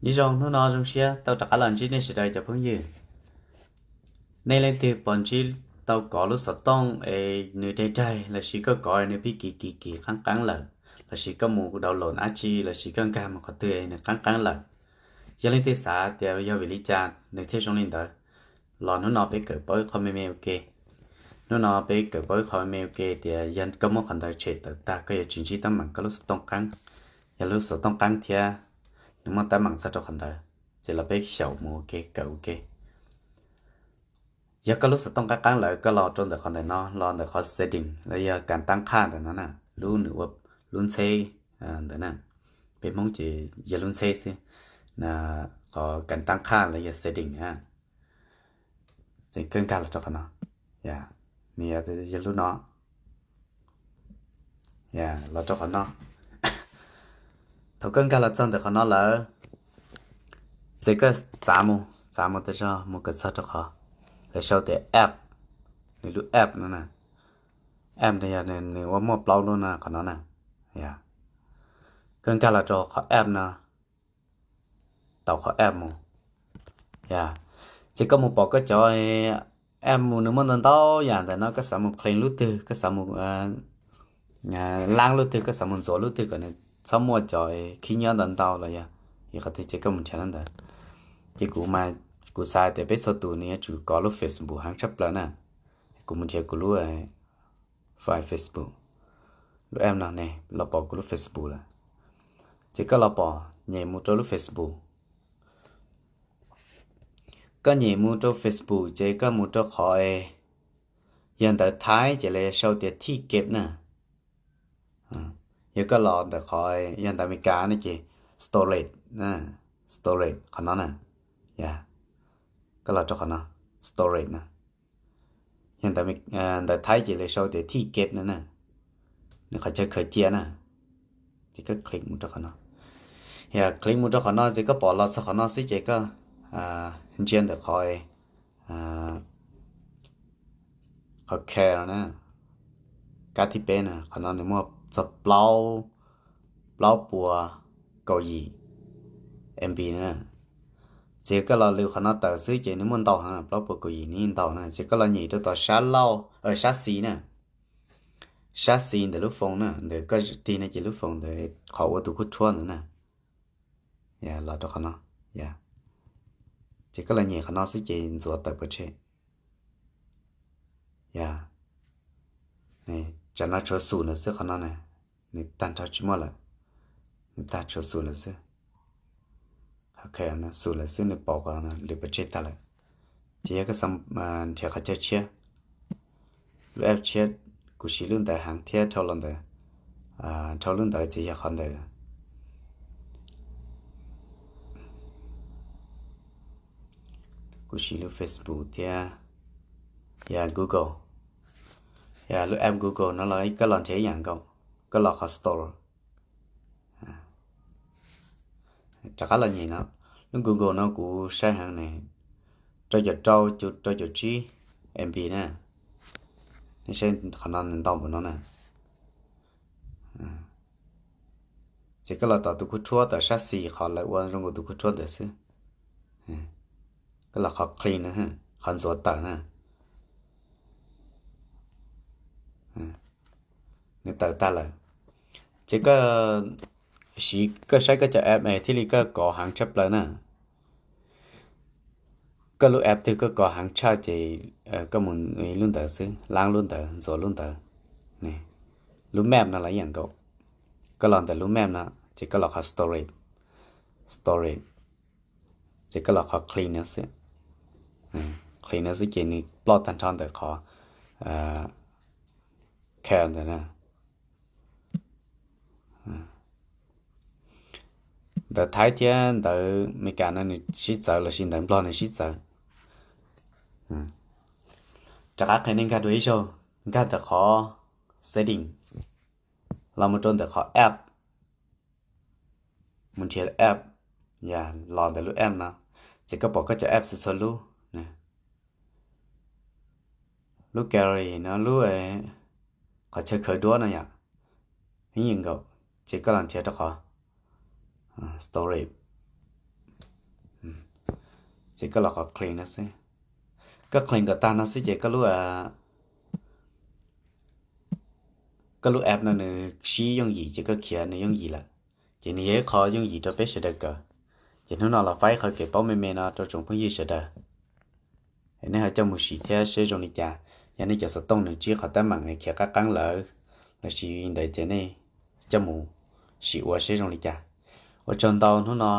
Nyob zoo, hnub no zoo siab tau rov qab los ntsib nej sawv daws cov phooj ywg. Nej leej twg pom ntsib tau kov lub xov tooj es nws daig daig lossis koj kov nws pib kiv kiv kiv qeeb qeeb lawm, lossis koj mus download dab tsi lossis koj nkag mus qhov twg nws qeeb qeeb lawm, yog leej twg xav tias yog vim li cas nws thiaj zoo li ntawd, los hnub no peb kawm paub ib qho me me ua ke. Hnub no peb kawm paub ib qho me me ua ke tias yog koj muab qhov ntawd tshem tawm tag koj yuav tsis ntsib teeb meem koj lub xov tooj qeeb. Yog lub xov tooj qeeb thiab nws muaj teeb meem txog rau qhov ntawd, ces los peb xyaum mus ua ke kawm ua ke. Yog koj lub xov tooj qeeb qeeb lawm koj los rau ntawm qhov ntawm no, los ntawm qhov setting los yog kas tab qhaj ntawm no na, lub nws ua lub ntxheb ntawd na. Peb Hmoob ces yog lub ntxheb xwb, qhov kas tab qhaj los yog setting na. Ces koj nkag los rau qhov no, nws yog lub no, los rau qhov no. Thaum koj nkag los txog ntawm qhov no lawm, ces koj txav mus, txav mus tas zog mus kom txog rau qhov lawv sau tias app, nws lub app no na. App no yog nws ua muaj plaub lub no qhov no na. Koj nkag los rau qhov app no, tau qhov app mus. Ces koj mus pom koj cov app mus nws muaj ntau ntau yam ntawm no, koj xav mus clean lub twg, koj xav mus laab lub twg, koj xav mus ntxuav lub twg kom nws txhob muaj cov khib nyiab ntau ntau los yog qhov twg ces koj mus nrhiav lub ntawd. Ces kuv mas kuv xav tias peb txhua tus nws yuav tsum kov lub Facebook heev tshaj plaws na. Kuv mus nrhiav kuv lub file Facebook, lub app no ne los pom kuv lub Facebook lawm. Ces koj los pom nyem mus rau lub Facebook. Koj nyem mus rau Facebook ces koj mus rau qhov es yog ntawv Thaib ces lawv sau tias thij keb na. Yog koj los ntawm qhov yog ntawv Amelikas no ces storage, storage qhov no na. Koj los rau qhov no, storage no. Yog ntawv Thaib ces lawv sau tias thij keb no na. Nws qhov chaw khaws cia na. Ces koj click mus rau qhov no. Yog click mus rau qhov no ces koj pom los txog qhov no xwb ces koj ntsia ntawm qhov qhov care na, kab thib peb na, qhov no nws muaj txog plaub, plaub puas kaum yim M B na. Ces koj los lwm qhov no tawm xwb ces nws muaj ntau na, plaub puas kaum yim nws yeej ntau na. Ces koj los nyem rau tom sab laug, sab xis na, sab xis ntawm lub phone na, ntawm koj tig no ces lub phone ntawd qhov ua tus kub rhuab ntawd na. Los rau qhov no, ces koj los nyem qhov no xwb ces ntxuav tawm pov tseg. Tsam no tshuav xus ntawd xwb qhov no na, nws tag nrho tsis muaj lawm, nws tag tshuav xus ntawd xwb. Xus lawm xwb nws pom qhov lwm pov tseg tag lawm. Ces yog koj xav nrhiav qhov chaw tshiab, lub app tshiab, kuv siv lub ntawd heev thiab dhau los ntawd, dhau lub ntawd ces yog qhov ntawd. Kuv siv lub Facebook thiab, yog Google, yog lub app Google no los koj los nrhiav ib yam nkaus, koj los qhov store. Rov qab los nyem no, lub Google no kuv saib heev ne, rau caum rau, rau caum tsib M B na. Nej saib qhov no nws ntau npaum no na. Ces koj los tom tus kub rhuab tom sab xis qhov lawv ua zoo nkaus tus kub rhuab ntawd xwb. Koj los qhov clean na, qhov ntxuav tawm na. Nws tawm tag lawm. Ces koj siv koj saib koj cov app es thiaj li koj kov heev tshaj plaws na. Koj lub app twg koj kov heev tshaj ces koj mus lub ntawd xwb, laab lub ntawd, ntxuav lub ntawd. Lub map no los ib yam nkaus, koj los ntawm lub map no ces koj los qhov storage, storage, ces koj los qhov clean no xwb. Clean no xwb ces nws ploj tag nrho ntawm qhov care ntawd na. Ntawv Thaib thiab ntawv Amelikas no nws sib txawv lossis ntawv Nplog nws sib txawv. Rov qab qhia nej nkag dua ib zaug, nkag ntawm qhov setting, los mus rau ntawm qhov app, mus nrhiav app, yog los ntawm lub app no, ces koj pom koj cov app txhua txhua lub. Lub gallery no lub qhov chaw khaws duab no yom, ib yam nkaus, ces koj los nrhiav rau qhov storage, Ces koj los qhov clean no xwb. Koj clean kom tag no xwb ces koj lub, koj lub app no nws sib yooj yim ces koj khiav nws yooj yim lawm. Ces nws yog ib qho yooj yim rau peb sawv daws kawm. Ces hnub no los faib qhov kev paub me me no rau tsoom phooj ywg sawv daws, nej ho coj mus sim thiab seb zoo li cas. Yog nej cov xov tooj nws ntsib qhov teeb meem khiav qab qeeb lawm lossis ntawd ces nej coj mus sim ua seb zoo li cas. Ua tsaug ntau hnub no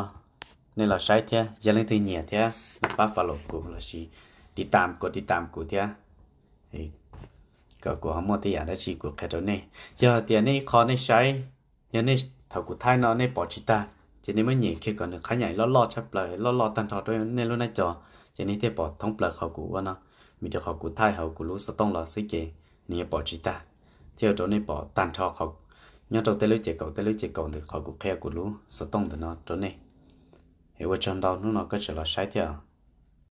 nej los saib thiab yog leej twg nyiam thiab nej pab follow kuv lossis tiv tam kuv, tiv tam kuv thiab kom kuv ho muaj tej yam dab tsi kuv qhia rau nej. Yog tias nej ib qho nej saib, yog nej thaum kuv thaij no nej pom tsis tag ces nej muab nyem kiag kom nws qhab nyam loj loj tshaj plaws, loj loj tag nrho rau nej lub nab co, ces nej thiaj pom thoob plaws qhov kuv ua no. Vim rau qhov kuv thaij hauv kuv lub xov tooj los xwb ces nws yuav pom tsis tag, thiaj ua rau nej pom tag nrho nyob rau tej lub ces kaum tej lub ces kaum ntawm qhov kuv qhia kuv lub xov tooj ntawm no rau nej. Es ua tsaug ntau hnub no koj tseem los saib thiab.